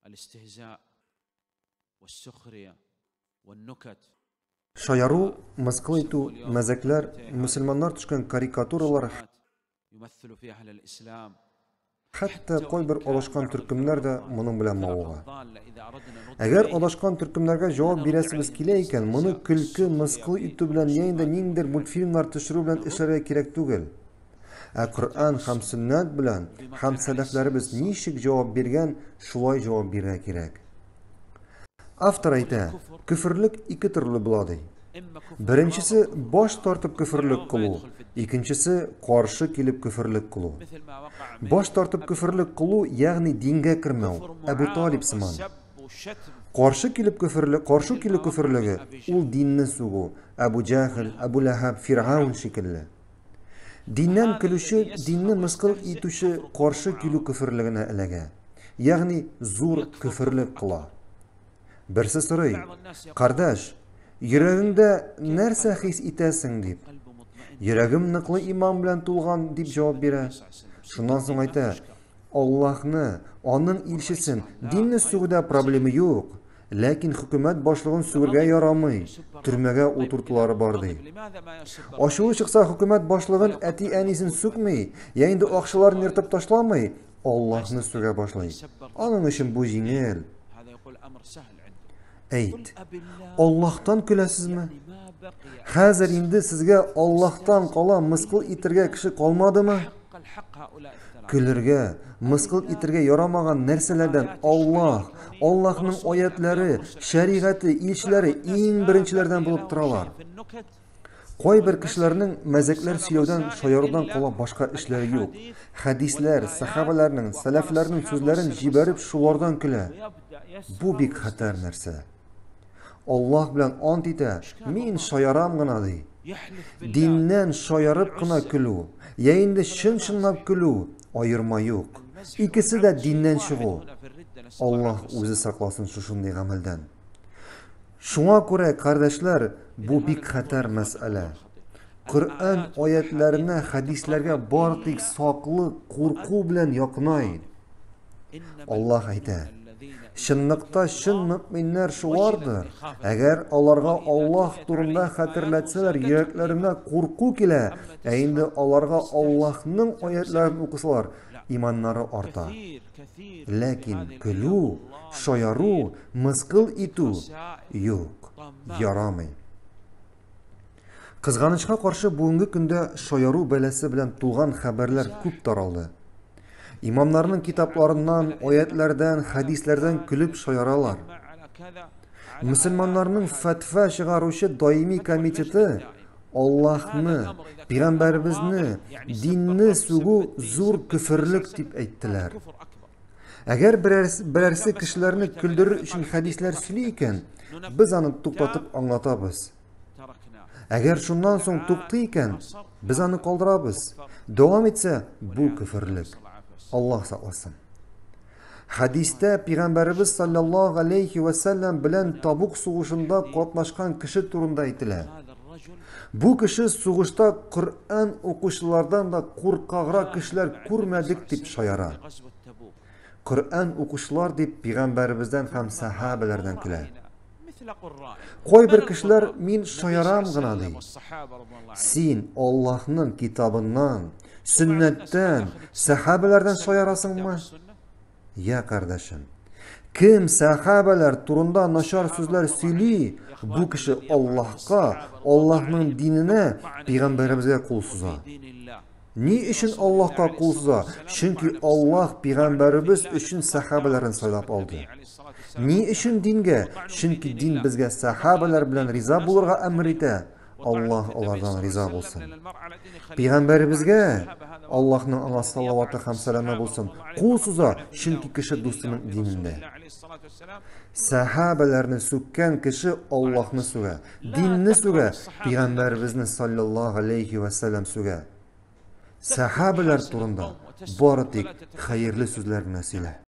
الاستهزاء والسخرية والنكت. Шаяру, мыскыл итү, мәзәкләр, мөселманнар төшкән карикатуралар, يمثل في أهل الإسلام хәтта кайбер адашкан төркемнәр дә моның белән мавыга. الضالة إذا أردنا نرد Әгәр адашкан төркемнәргә җавап бирәсебез килә икән, моны көлке, мыскыл итү белән я инде ниндидер мультфильмнар төшерү белән эшләргә кирәк түгел. Ә Коръән һәм сөннәт белән һәм сәләфләребез ничек җавап биргән, шулай җавап бирергә кирәк. Автор әйтә, көферлек ике төрле була ди. إما كفر Беренчесе баш тартып көферлек кылу, икенчесе каршы килеп көферлек кылу. مثل ما وقع من Баш тартып көферлек кылу, ягъни дингә кермәү, كفر Әбу معارض Талиб сыман. والسب والشتم Каршы килеп көферлек, каршы килү көферлеге ул динне сүгү, Әбу Җәһел, Әбу Ләһәб, Фиргаун шикелле. Диннән көлүче, динне мыскыл итүче каршы килү көферлегенә эләгә. Ягъни зур көферлек кыла. Берсе сорый: "Кардәш, йөрәгеңдә нәрсә хис итәсең?" дип. قلبه مطمئن Йөрәгем ныклы иман белән тулган дип җавап бирә. Шуннан соң әйтә: Аллаһны, аның илчесен, динне сүгүдә проблема юк. Ләкин хөкүмәт башлыгын сүгергә ярамый, төрмәгә утыртулары бар ди. لماذا ما يسب Ачуы чыкса хөкүмәт башлыгын әти-әнисен сүкми, я инде акчаларын ертып ташламый, Аллаһны сүгә башлый. Аның өчен бу җиңел. هذا يقول أمر سهل عنده Әйт, أبالله Аллаһтан көләсезме? ما بقي Хәзер инде сезгә Аллаһтан кала мыскыл итергә кеше калмадымы? حق الحق هؤلاء الثلاثة Көлергә, мыскыл итергә ярамаган нәрсәләрдән Аллаһ, Аллаһның аятлары, шәригате, илчеләре иң беренчеләрдән булып торалар. في النكت Кайбер кешеләрнең мәзәкләр сөйләүдән, шаярудан кала башка эшләре юк. Хәдисләр, сахабаларның, сәләфләрнең сүзләрен җибәреп шулардан көлә. ويبدأ يسخر Бу бик хәтәр нәрсә. Аллаһ белән ант итә, мин шаярам гына ди. يحلف بالله Диннән шаярып кына көлү, я инде чын-чынлап көлү, аерма юк. Икесе дә диннән чыгу. هنا في الردة نسأل الله Аллаһ үзе сакласын шушындый гамәлдән. Шуңа күрә, кардәшләр, бу бик хәтәр мәсьәлә. Коръән аятларына, хәдисләргә бар тик саклык, курку белән якынай. إنما Аллаһ әйтә: الذين Чынлыкта чын мөминнәр шулардыр. Әгәр аларга Аллаһ турында хәтерләтсәләр, йөрәкләренә курку килә, ә инде аларга Аллаһның аятларын укысалар, иманнары арта. كثير كثير Ләкин көлү, шаяру, мыскыл итү юк, ярамый. Кызганычка каршы, бүгенге көндә шаяру бәласе белән тулган хәбәрләр күп таралды. Имамнарның китапларыннан, аятлардан, хәдисләрдән көлеп шаяралар. على كذا Мөселманнарның фәтва чыгаручы даими комитеты Аллаһны, пәйгамбәребезне, динне сүгү зур көферлек дип әйттеләр. كفر أكبر Әгәр берәрсе кешеләрне көлдерер өчен хәдисләр сөйли икән, без аны туктатып аңлатабыз. تركناه Әгәр шуннан соң туктый икән, без аны калдырабыз. Дәвам итсә, бу көферлек. Аллаһ сакласын. Хәдистә пәйгамбәребез саллаллаһу алейхи ва саллям белән Табук сугышында катнашкан кеше турында әйтелә. هذا الرجل Бу кеше сугышта Коръән укучылардан да куркаграк кешеләр күрмәдек дип шаяра. في غزوة تبوك Коръән укучылар дип пәйгамбәребездән һәм сахабәләрдән көлә. رأينا مثل قرائنا Кайбер من кешеләр القراء؟ мин النبي صلى шаярам الله عليه гына وسلم ди. والصحابة رضوان الله عليهم Син Аллаһның китабыннан, сөннәттән, сахабәләрдән шаярасыңмы? والسنة Я кардәшем, кем сахабәләр турында начар сүзләр сөйли, бу кеше Аллаһка, Аллаһның диненә, пәйгамбәребезгә кул суза. في دين الله Ни өчен Аллаһка кул суза? Чөнки Аллаһ пәйгамбәребез өчен сахабәләрен сайлап алды. النبي عليه الصلاة والسلام Ни өчен дингә? Чөнки дин безгә сахабәләр белән риза булырга әмер итә. Аллаһ алардан риза булсын. Пәйгамбәребезгә Аллаһның аңа салаваты һәм сәламе булсын. Кул суза, чөнки кеше дустының динендә. Сахабәләрне сүккән кеше Аллаһны сүгә, динне сүгә, пәйгамбәребезне саллаллаһу алейхи ва саллям сүгә. Сахабәләр турында бары тик хәерле сүзләр генә сөйлә.